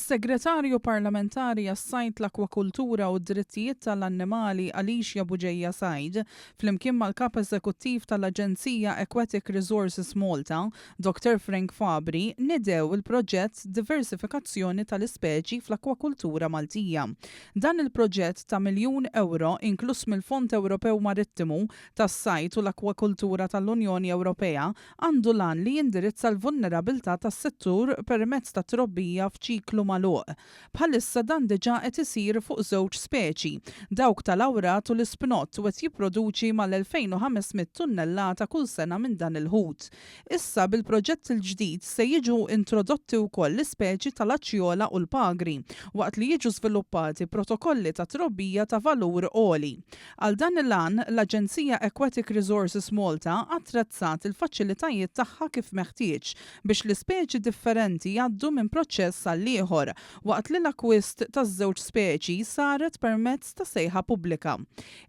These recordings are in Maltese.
Is-Segretarju Parlamentari għas-Sajd, l-Akwakultura u d-Drittijiet tal-Annimali Alicia Bugeja Said, flimkien mal-Kap Eżekuttiv tal-Aġenzija Aquatic Resources Malta, Dr Frank Fabri, niedew il-proġett Diversifikazzjoni tal-Ispeċi fl-Akwakultura Maltija. Dan il-proġett ta' miljun ewro, inkluż mill-Fond Ewropew Marittimu, tas-Sajd u l-Akwakultura tal-Unjoni Ewropea, għandu l-għan li jindirizza l-vulnerabilità tas-settur permezz ta' trobbija f'ċiklu magħluq. Bħalissa dan diġà qed isir fuq żewġ speċi, dawk tal-awrat u l-ispnott u qed jipproduċi mal-2,500 tunnellata kull sena minn dan il-ħut. Issa bil-proġett il-ġdid se jiġu introdotti wkoll l-ispeċi tal-aċjola u l-pagri, waqt li jiġu żviluppati protokolli ta' trobbija ta' valur għoli. Għal dan il-għan, l-Aġenzija Aquatic Resources Malta attrezzat il-faċilitajiet tagħha kif meħtieġ biex l-ispeċi differenti jgħaddu minn proċess għall-ieħor, waqt li l-akkwist taż-żewġ speċi saret permezz ta' sejħa pubblika.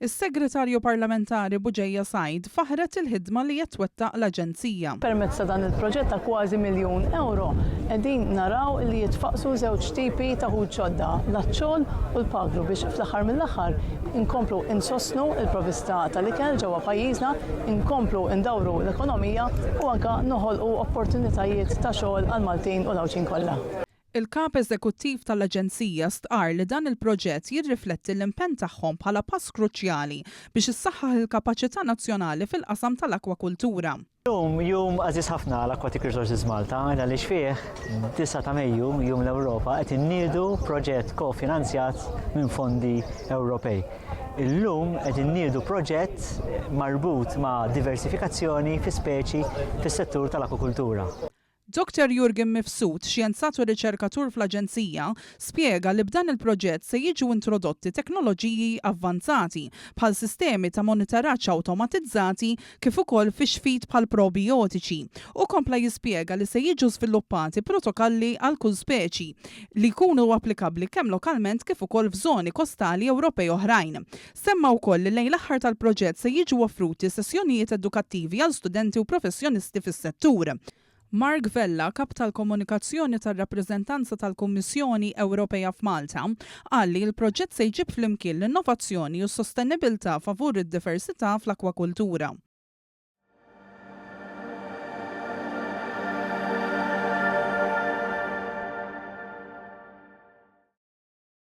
Is-Segretarju Parlamentari Bugeja Said faħħret il-ħidma li qed twettaq l-Aġenzija. Permezz ta' dan il-proġett ta' kważi miljun ewro qegħdin naraw li jitfaqqsu żewġ tipi ta' ħut ġodda, l-aċċol u l-pagru biex fl-aħħar mill-aħħar inkomplu insostnu l-provvista tal-ikel ġewwa pajjiżna, inkomplu ndawru l-ekonomija u anke noħolqu opportunitajiet ta' xogħol għall-Maltin u l-Għawdxin kollha. Il-Kap Eżekuttiv tal-Aġenzija stqarr li dan il-proġett jirrifletti l-impenn tagħhom bħala pass kruċjali biex issaħħaħ il-kapaċità nazzjonali fil-qasam tal-akwakultura. Illum jum għażiż ħafna għal Aquatic Resources Malta għaliex fih, 9 ta' Mejju, Jum l-Ewropa, qed inniedu proġett kofinanzjat minn fondi Ewropej. Illum qed inniedu proġett marbut ma' diversifikazzjoni fi speċi fis-settur tal-akwakultura. Dr Jurgen Mifsud, xjenzat u riċerkatur fl-Aġenzija, spjega li b'dan il-proġett se jiġu introdotti teknoloġiji avvanzati bħal sistemi ta' monitoraġġ awtomatizzati kif ukoll fish feed bħal probijotiċi. Hu kompla jispjega li se jiġu żviluppati protokalli għal kull speċi li jkunu applikabbli kemm lokalment kif ukoll f'żoni kostali Ewropej oħrajn. Semma wkoll li lejn l-aħħar tal-proġett se jiġu offruti sessjonijiet edukattivi għal studenti u professjonisti fis-settur. Mark Vella, Kap tal-Komunikazzjoni tar-Rappreżentanza tal-Kummissjoni Ewropea f'Malta, qal li l-proġett se jġib flimkien l-innovazzjoni u s-sostenibilità favur id-diversità fl-akwakultura.